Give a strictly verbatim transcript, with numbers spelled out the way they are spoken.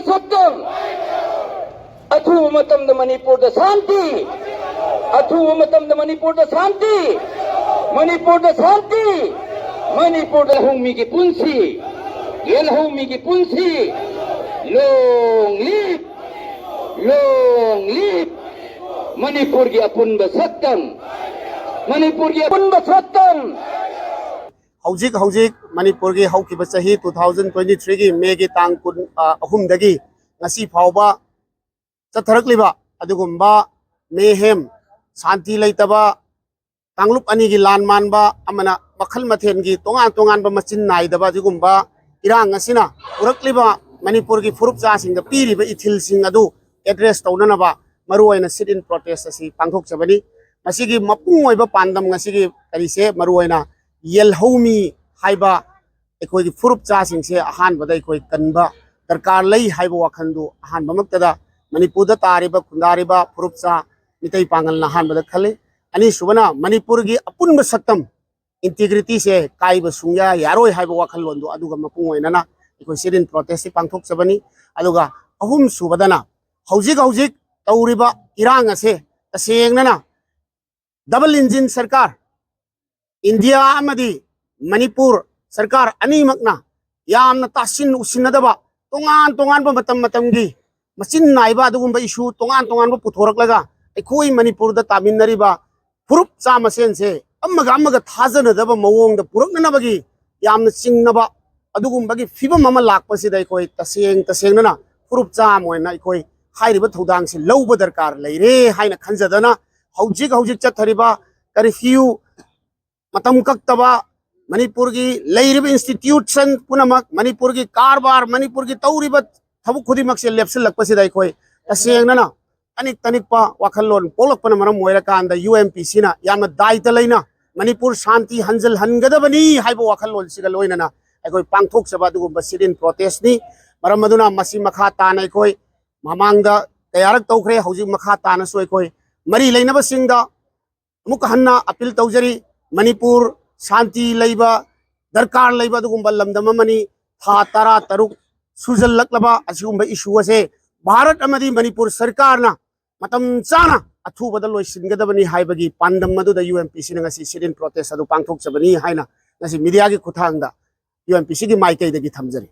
ꯁꯛꯇꯝ꯫ ꯑꯊꯨꯕ ꯃꯇꯝꯗ ꯃꯅꯤꯄꯨꯔꯗ ꯁꯥꯟꯇꯤ꯫ ꯑꯊꯨꯕ ꯃꯇꯝꯗ ꯃꯅꯤꯄꯨꯔꯗ ꯁꯥꯟꯇꯤ꯫ ꯃꯅꯤꯄꯨꯔꯗ ꯁꯥꯟꯇꯤ꯫ ꯃꯅꯤꯄꯨꯔꯗ ꯂꯧꯃꯤꯒꯤ ꯄꯨꯟꯁꯤ꯫ ꯌꯦꯜꯍꯧꯃꯤꯒꯤ ꯄꯨꯟꯁꯤ꯫ Long live! Long live! ꯃꯅꯤꯄꯨꯔꯒꯤ ꯑꯄꯨꯟꯕ ꯁꯛꯇꯝ꯫ ꯃꯅꯤꯄꯨꯔꯒꯤ ꯑꯄꯨꯟꯕ ꯁꯛꯇꯝ꯫ ꯍꯧꯖꯤꯛ ꯍꯧꯖꯤꯛ ꯃꯅꯤꯄꯨꯔꯒꯤ ꯍꯧꯈꯤꯕ ꯆꯍꯤ two thousand twenty threeꯒꯤ Mayꯒꯤ ꯇꯥꯡ ꯀꯨꯟ ꯑꯍꯨꯝꯗꯒꯤ ꯉꯁꯤ ꯐꯥꯎꯕ ꯆꯠꯊꯔꯛꯂꯤꯕ ꯑꯗꯨꯒꯨꯝꯕ mayhem, ꯁꯥꯟꯇꯤ ꯂꯩꯇꯕ, ꯀꯥꯡꯂꯨꯞ ꯑꯅꯤꯒꯤ ꯂꯥꯟ ꯃꯥꯟꯕ ꯑꯃꯅ ꯃꯈꯜ ꯃꯊꯦꯜꯒꯤ ꯇꯣꯉꯥꯟ ꯇꯣꯉꯥꯟꯕ ꯃꯆꯤꯟ ꯅꯥꯏꯗꯕ ꯑꯗꯨꯒꯨꯝꯕ ꯏꯔꯥꯡ ꯑꯁꯤꯅ ꯄꯨꯔꯛꯂꯤꯕ ꯃꯅꯤꯄꯨꯔꯒꯤ ꯐꯨꯔꯨꯞ ꯆꯥꯁꯤꯡꯗ ꯄꯤꯔꯤꯕ ꯏꯊꯤꯜꯁꯤꯡ ꯑꯗꯨ address ꯇꯧꯅꯅꯕ ꯃꯔꯨꯑꯣꯏꯅ sit in protest ꯑꯁꯤ ꯄꯥꯡꯊꯣꯛꯆꯕꯅꯤ꯫ ꯃꯁꯤꯒꯤ ꯃꯄꯨꯡ ꯑꯣꯏꯕ ꯄꯥꯟꯗꯝ ꯉꯁꯤꯒꯤ ꯀꯔꯤꯁꯦ ꯃꯔꯨꯑꯣꯏꯅ ꯌꯦꯜꯍꯧꯃꯤ ꯍꯥꯏꯕ ꯑꯩꯈꯣꯏꯒꯤ ꯐꯨꯔꯨꯞ ꯆꯥꯁꯤꯡꯁꯦ ꯑꯍꯥꯟꯕꯗ ꯑꯩꯈꯣꯏ ꯀꯟꯕ ꯗꯔꯀꯥꯔ ꯂꯩ ꯍꯥꯏꯕ ꯋꯥꯈꯜꯗꯨ ꯑꯍꯥꯟꯕꯃꯛꯇꯗ ꯃꯅꯤꯄꯨꯔꯗ ꯇꯥꯔꯤꯕ ꯈꯨꯟꯗꯥꯔꯤꯕ ꯐꯨꯔꯨꯞ ꯆꯥ ꯃꯤꯇꯩ ꯄꯥꯉꯜꯅ ꯑꯍꯥꯟꯕꯗ ꯈꯜꯂꯤ꯫ ꯑꯅꯤꯁꯨꯕꯅ ꯃꯅꯤꯄꯨꯔꯒꯤ ꯑꯄꯨꯟꯕ ꯁꯛꯇꯝ, integrityꯁꯦ ꯀꯥꯏꯕ ꯁꯨꯡꯌꯥ ꯌꯥꯔꯣꯏ ꯍꯥꯏꯕ ꯋꯥꯈꯜꯂꯣꯟꯗꯨ ꯑꯗꯨꯒ ꯃꯄꯨꯡ ꯑꯣꯏꯅꯅ ꯑꯩꯈꯣꯏ sit in protestꯁꯤ ꯄꯥꯡꯊꯣꯛꯆꯕꯅꯤ꯫ ꯑꯗꯨꯒ ꯑꯍꯨꯝꯁꯨꯕꯗꯅ ꯍꯧꯖꯤꯛ ꯍꯧꯖꯤꯛ ꯇꯧꯔꯤꯕ ꯏꯔꯥꯡ ꯑꯁꯦ ꯇꯁꯦꯡꯅꯅ double engine ꯁꯔꯀꯥꯔ, ꯏꯟꯗꯤꯌꯥ ꯑꯃꯗꯤ ꯃꯅꯤꯄꯨꯔ ꯁꯔꯀꯥꯔ ꯑꯅꯤꯃꯛꯅ ꯌꯥꯝꯅ ꯇꯥꯁꯤꯟ ꯎꯁꯤꯟꯅꯗꯕ, ꯇꯣꯉꯥꯟ ꯇꯣꯉꯥꯟꯕ ꯃꯇꯝ ꯃꯇꯝꯒꯤ ꯃꯆꯤꯟ ꯅꯥꯏꯕ ꯑꯗꯨꯒꯨꯝꯕ issue ꯇꯣꯉꯥꯟ ꯇꯣꯉꯥꯟꯕ ꯄꯨꯊꯣꯔꯛꯂꯒ ꯑꯩꯈꯣꯏ ꯃꯅꯤꯄꯨꯔꯗ ꯇꯥꯃꯤꯟꯅꯔꯤꯕ ꯐꯨꯔꯨꯞ ꯆꯥ ꯃꯁꯦꯟꯁꯦ ꯑꯃꯒ ꯑꯃꯒ ꯊꯥꯖꯅꯗꯕ ꯃꯑꯣꯡꯗ ꯄꯨꯔꯛꯅꯅꯕꯒꯤ ꯌꯥꯝꯅ ꯆꯤꯡꯅꯕ ꯑꯗꯨꯒꯨꯝꯕꯒꯤ ꯐꯤꯕꯝ ꯑꯃ ꯂꯥꯛꯄꯁꯤꯗ ꯑꯩꯈꯣꯏ ꯇꯁꯦꯡ ꯇꯁꯦꯡꯅꯅ ꯐꯨꯔꯨꯞ ꯆꯥ ꯑꯃ ꯑꯣꯏꯅ ꯑꯩꯈꯣꯏ ꯍꯥꯏꯔꯤꯕ ꯊꯧꯗꯥꯡꯁꯤ ꯂꯧꯕ ꯗꯔꯀꯥꯔ ꯂꯩꯔꯦ ꯍꯥꯏꯅ ꯈꯟꯖꯗꯅ ꯍꯧꯖꯤꯛ ꯍꯧꯖꯤꯛ ꯆꯠꯊꯔꯤꯕ curfew, ꯃꯇꯝ ꯀꯛꯇꯕ, ꯃꯅꯤꯄꯨꯔꯒꯤ ꯂꯩꯔꯤꯕ institution ꯄꯨꯝꯅꯃꯛ, ꯃꯅꯤꯄꯨꯔꯒꯤ ꯀꯔꯕꯥꯔ, ꯃꯅꯤꯄꯨꯔꯒꯤ ꯇꯧꯔꯤꯕ ꯊꯕꯛ ꯈꯨꯗꯤꯡꯃꯛꯁꯦ ꯂꯦꯞꯁꯤꯜꯂꯛꯄꯁꯤꯗ ꯑꯩꯈꯣꯏ ꯇꯁꯦꯡꯅꯅ ꯑꯅꯤꯛ ꯇꯅꯤꯛꯄ ꯋꯥꯈꯜꯂꯣꯟ ꯄꯣꯛꯂꯛꯄꯅ ꯃꯔꯝ ꯑꯣꯏꯔꯀꯥꯟꯗ UMPCꯅ ꯌꯥꯝꯅ ꯗꯥꯏꯇ ꯂꯩꯅ ꯃꯅꯤꯄꯨꯔ ꯁꯥꯟꯇꯤ ꯍꯟꯖꯤꯜꯍꯟꯒꯗꯕꯅꯤ ꯍꯥꯏꯕ ꯋꯥꯈꯜꯂꯣꯟꯁꯤꯒ ꯂꯣꯏꯅꯅ ꯑꯩꯈꯣꯏ ꯄꯥꯡꯊꯣꯛꯆꯕ ꯑꯗꯨꯒꯨꯝꯕ sit in protestꯅꯤ꯫ ꯃꯔꯝ ꯑꯗꯨꯅ ꯃꯁꯤ ꯃꯈꯥ ꯇꯥꯅ ꯑꯩꯈꯣꯏ ꯃꯃꯥꯡꯗ ꯀꯌꯥꯔꯛ ꯇꯧꯈ꯭ꯔꯦ, ꯍꯧꯖꯤꯛ ꯃꯈꯥ ꯇꯥꯅꯁꯨ ꯑꯩꯈꯣꯏ ꯃꯔꯤ ꯂꯩꯅꯕꯁꯤꯡꯗ ꯑꯃꯨꯛ ꯍꯟꯅ appeal ꯇꯧꯖꯔꯤ꯫ ꯃꯅꯤꯄꯨꯔ ꯁꯥꯟꯇꯤ ꯂꯩꯕ ꯗꯔꯀꯥꯔ ꯂꯩꯕ ꯑꯗꯨꯒꯨꯝꯕ ꯂꯝꯗꯝ ꯑꯃꯅꯤ꯫ ꯊꯥ ꯇꯔꯥ ꯇꯔꯨꯛ ꯁꯨꯖꯜꯂꯛꯂꯕ ꯑꯁꯤꯒꯨꯝꯕ ꯏꯁꯨ ꯑꯁꯦ ꯚꯥꯔꯠ ꯑꯃꯗꯤ ꯃꯅꯤꯄꯨꯔ ꯁꯔꯀꯥꯔꯅ ꯃꯇꯝ ꯆꯥꯅ ꯑꯊꯨꯕꯗ ꯂꯣꯏꯁꯤꯟꯒꯗꯕꯅꯤ ꯍꯥꯏꯕꯒꯤ ꯄꯥꯟꯗꯝ ꯑꯗꯨꯗ ꯌꯨ ꯑꯦꯝ ꯄꯤ ꯁꯤꯅ ꯉꯁꯤ ꯁꯤꯠ ꯏꯟ ꯄ꯭ꯔꯣꯇꯦꯁ ꯑꯗꯨ ꯄꯥꯡꯊꯣꯛꯆꯕꯅꯤ ꯍꯥꯏꯅ ꯉꯁꯤ ꯃꯤꯗꯤꯌꯥꯒꯤ ꯈꯨꯠꯊꯥꯡꯗ ꯌꯨ ꯑꯦꯝ ꯄꯤ ꯁꯤꯒꯤ ꯃꯥꯏꯀꯩꯗꯒꯤ ꯊꯝꯖꯔꯤ꯫